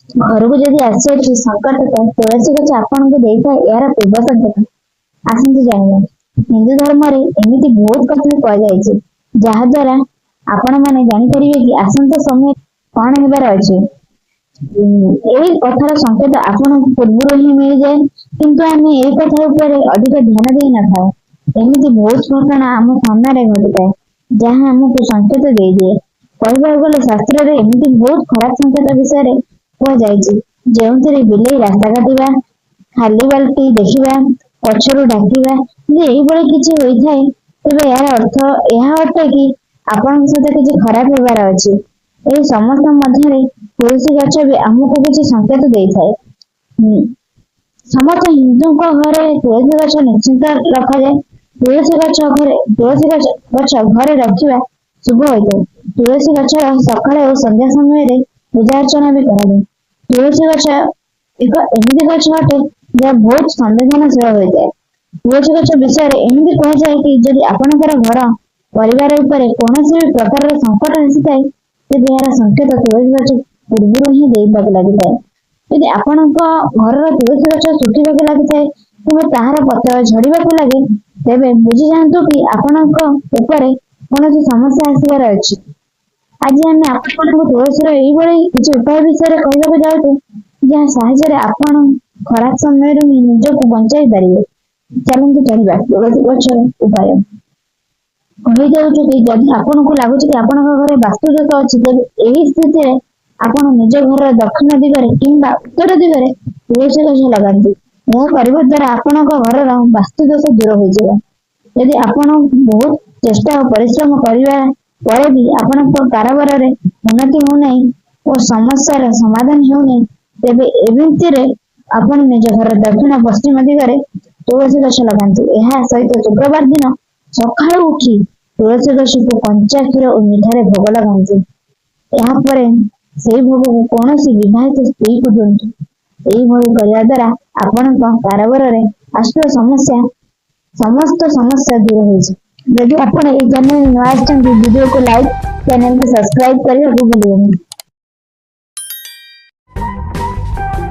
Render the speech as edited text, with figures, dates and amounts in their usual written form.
ଘରକୁ ଯଦି ଆସୁଅଛି ସଙ୍କଟ, ତ ତୁଳସୀ ଗଛ ଆପଣଙ୍କୁ ଦେଇଥାଏ ଏହାର ପୂର୍ବ ସଂକେତ। ଆସନ୍ତୁ ଜାଣିବା। ହିନ୍ଦୁ ଧର୍ମରେ ଏମିତି ବହୁତ କଥା କୁହାଯାଇଛି, ଯାହା ଦ୍ୱାରା ଆପଣମାନେ ଜାଣିପାରିବେ କି ଆସନ୍ତା ସମୟ କଣ ହେବାର ଅଛି। ଏହି କଥାର ସଂକେତ ଆପଣଙ୍କୁ ପୂର୍ବରୁ ହିଁ ମିଳିଯାଏ, କିନ୍ତୁ ଆମେ ଏହି କଥା ଉପରେ ଅଧିକ ଧ୍ୟାନ ଦେଇନଥାଉ। ଏମିତି ବହୁତ ଘଟଣା ଆମ ସାମ୍ନାରେ ଘଟିଥାଏ, ଯାହା ଆମକୁ ସଂକେତ ଦେଇଦିଏ। କହିବାକୁ ଗଲେ ଶାସ୍ତ୍ରରେ ଏମିତି ବହୁତ ଖରାପ ସଂକେତ ବିଷୟରେ କୁହାଯାଇଛି, ଯେଉଁଥିରେ ବିଲେଇ ରାସ୍ତା କାଟିବା, ଖାଲି ବାଲ୍ଟି ଦେଖିବା, ପଛରୁ ଡାକିବା। ଯଦି ଏହିଭଳି କିଛି ହୋଇଥାଏ, ତେବେ ଏହାର ଅର୍ଥ ଏହା ଅଟେ କି ଆପଣଙ୍କ ସହିତ କିଛି ଖରାପ ହେବାର ଅଛି। ଏହି ସମସ୍ତ ମଧ୍ୟରେ ତୁଳସୀ ଗଛ ବି ଆମକୁ କିଛି ସଂକେତ ଦେଇଥାଏ। ସମସ୍ତ ହିନ୍ଦୁଙ୍କ ଘରେ ତୁଳସୀ ଗଛ ନିଶ୍ଚିତ ରଖାଯାଏ। ତୁଳସୀ ଗଛ ଘରେ ରଖିବା ଶୁଭ ହୋଇଥାଏ। ତୁଳସୀ ଗଛର ସକାଳେ ଓ ସନ୍ଧ୍ୟା ସମୟରେ ପୂଜା ଅର୍ଚ୍ଚନା ବି କରାଯାଏ। ତୁଳସୀ ଗଛ ଏକ ଏମିତି ଗଛ ଅଟେ, ଯାହା ବହୁତ ସମ୍ବେଦନଶୀଳ ହୋଇଥାଏ। ତୁଳସୀ ଗଛ ବିଷୟରେ ଏମିତି କୁହାଯାଏ କି ଯଦି ଆପଣଙ୍କର ଘର ପରିବାର ଉପରେ କୌଣସି ବି ପ୍ରକାରର ସଙ୍କଟ ଆସିଥାଏ, ତେବେ ଏହାର ସଂକେତ ତୁଳସୀ ଗଛ ପୂର୍ବରୁ ହିଁ ଦେଇବାକୁ ଲାଗିଥାଏ। ଯଦି ଆପଣଙ୍କ ଘରର ତୁଳସୀ ଗଛ ଶୁଖିବାକୁ ଲାଗିଥାଏ କିମ୍ବା ତାହାର ପତ୍ର ଝଡ଼ିବାକୁ ଲାଗେ, ତେବେ ବୁଝିଯାଆନ୍ତୁ କି ଆପଣଙ୍କ ଉପରେ କୌଣସି ସମସ୍ୟା ଆସିବାର ଅଛି। ଆଜି ଆମେ ଆପଣଙ୍କୁ ତୁଳସୀର ଏଇଭଳି କିଛି ଉପାୟ ବିଷୟରେ କହିବାକୁ ଯାଉଛୁ, ଯାହା ସାହାଯ୍ୟରେ ଆପଣ ଖରାପ ସମୟରୁ ହିଁ ନିଜକୁ ବଞ୍ଚାଇ ପାରିବେ। ଚାଲନ୍ତୁ ଜାଣିବା ତୁଳସୀ ଗଛର ଉପାୟ। କହିଦେଉଛୁ କି ଯଦି ଆପଣଙ୍କୁ ଲାଗୁଛି କି ଆପଣଙ୍କ ଘରେ ବାସ୍ତୁ ଦୋଷ ଅଛି, ତେବେ ଏହି ସ୍ଥିତିରେ ଆପଣ ନିଜ ଘରର ଦକ୍ଷିଣ ଦିଗରେ କିମ୍ବା ଉତ୍ତର ଦିଗରେ ତୁଳସୀ ଗଛ ଲଗାନ୍ତୁ। ଏହା କରିବା ଦ୍ୱାରା ଆପଣଙ୍କ ଘରର ବାସ୍ତୁ ଦୋଷ ଦୂର ହୋଇଯିବ। ଯଦି ଆପଣ ବହୁତ ଚେଷ୍ଟା ଓ ପରିଶ୍ରମ କରିବା ପରେ ବି ଆପଣଙ୍କ କାରବାରରେ ଉନ୍ନତି ହେଉନାହିଁ ଓ ସମସ୍ୟାର ସମାଧାନ ହେଉନାହିଁ, ତେବେ ଏମିତିରେ ଆପଣ ନିଜ ଘରର ଦକ୍ଷିଣ ପଶ୍ଚିମ ଦିଗରେ ତୁଳସୀ ଗଛ ଲଗାନ୍ତୁ। ଏହା ସହିତ ଶୁକ୍ରବାର ଦିନ ସକାଳୁ ଉଠି ତୁଳସୀ ଗଛକୁ କଞ୍ଚା କ୍ଷୀର ଓ ମିଠାରେ ଭୋଗ ଲଗାନ୍ତୁ। ଏହାପରେ ସେହି ଭୋଗକୁ କୌଣସି ବିବାହିତ ସ୍ତ୍ରୀକୁ ଦିଅନ୍ତୁ। ଏହିଭଳି କରିବା ଦ୍ୱାରା ଆପଣଙ୍କ କାରବାରରେ ଆସୁଥିବା ସମସ୍ତ ସମସ୍ୟା ଦୂର ହୋଇଯିବ। ଯଦି ଆପଣ ଏହି ଚ୍ୟାନେଲ ନୂଆ ଆସିଛନ୍ତି, ଭିଡିଓକୁ ଲାଇକ୍, ଚ୍ୟାନେଲକୁ ସବସ୍କ୍ରାଇବ କରିବାକୁ ଭୁଲିବେନି।